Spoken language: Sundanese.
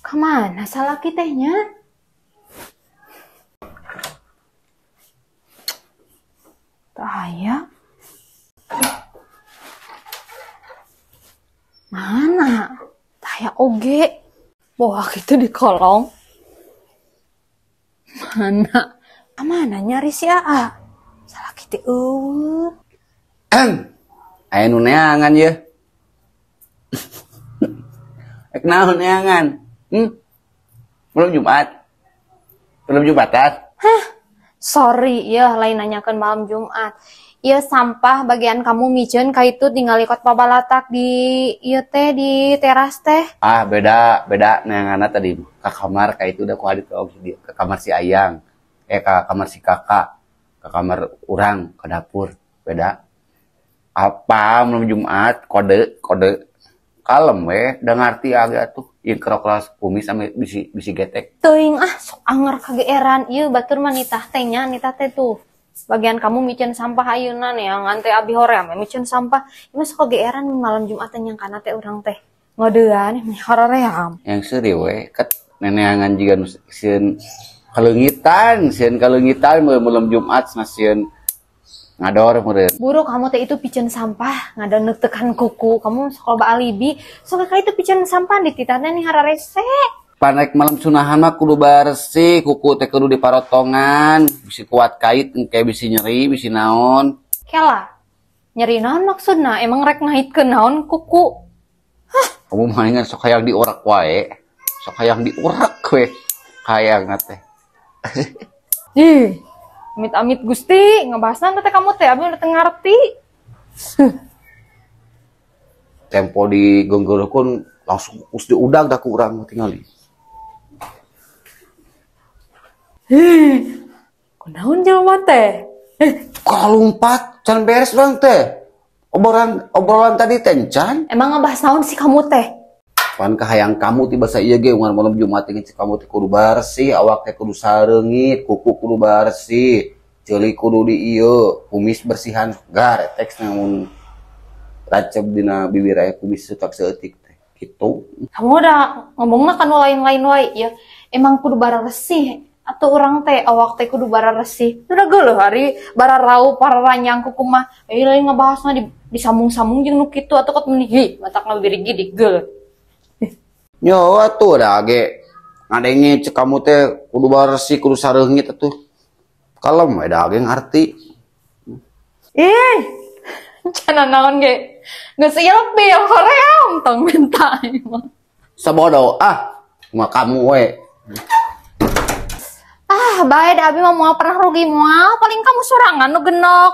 Kemana salaki tehnya? Tak aya. Mana? Tak aya oge. Bawa gitu di kolong. Mana? Kemana nyari si AA? Salaki teh eueuh. Aya nu neangan ye. Ek naon neangan? Belum Jumat. Belum Jumatan. Hah? Sorry, ya lain nanyakan malam Jumat. Iya sampah bagian kamu miceun ka itu tinggal ikut pabalatak di ieu teh di teras teh. Ah, beda, beda neanganna tadi ke kamar ka itu udah ku hadit ke kamar si Ayang. Ke kamar si kakak, ke kamar urang, ke dapur. Beda. Apa malam Jumat kode kode kalem we udah ngerti agak tuh yang keras kumis sama bisi bisi getek. Teuing ah sok anger kageeran ieu batur mah nitah teh nya nitah teh tuh. Bagian kamu miceun sampah ayeuna neangan teh abi hoream miceun sampah. Ieu mah sok kageeran malam Jumat teh nyangkana teh urang teh ngodean meni hoream. Yang seuri we ket neneangan jiga nu sieun kalengitan malam Jumat sieun ngador meureun. Buru kamu teh itu piceun sampah, ngadon neuk-teukan kuku. Kamu sok loba alibi, sok ka itu piceun sampah dititahna nih hararese. Panek malam sunahan mah kudu bersih, kuku teh kudu diparotongan, bisi kuat kait engke bisi nyeri, bisi naon. Kela. Nyeri naon maksudna? Emang rek ngaitkeun naon kuku? Hah? Kamu mah ingat sok hayang diurak wae. Sok hayang diurak we. Hayang teh. Ih. Amit-amit Gusti, ngebahasna teh kamu teh abi udah teu ngarti. Tempo di gonggorokon langsung us diudag dah ku urang tingali. Hih, kunaon jelema teh? Kalumpat can beres urang teh. Obrolan tadi teh can. Emang ngebahas naon sih kamu teh? Pan kahayang kamu tiba sa ieu ge unggal malam Jumat ingin kamu teh kudu bersih, awak teh kudu sareungit, kuku kudu bersih, ceuli kudu di ieu, kumis bersihan garetex namun racep dina bibir aya kumis setak seeutik teh kitu. Kamu udah ngomongna kan lain-lain wae ya. Emang kudu bersih atau urang teh awak teh kudu bersih. Udah geuleuh hari bararau pararanyang kuku mah. Lain ngebahasna disambung-sambung jeung nu kitu atuh kot meuni hi matakna biri gidik geuleuh. Nyo atuh da ge ngadenge cek kamu teh kudu bersih kudu sareungit atuh. Kalem we da ge ngarti. Ih, cenah naon ge? Geus ilfil hoream tong minta mah. Sabodo ah, mah kamu we. Ah, bae da abi mah moal pernah rugi moal, paling kamu sorangan nu genok.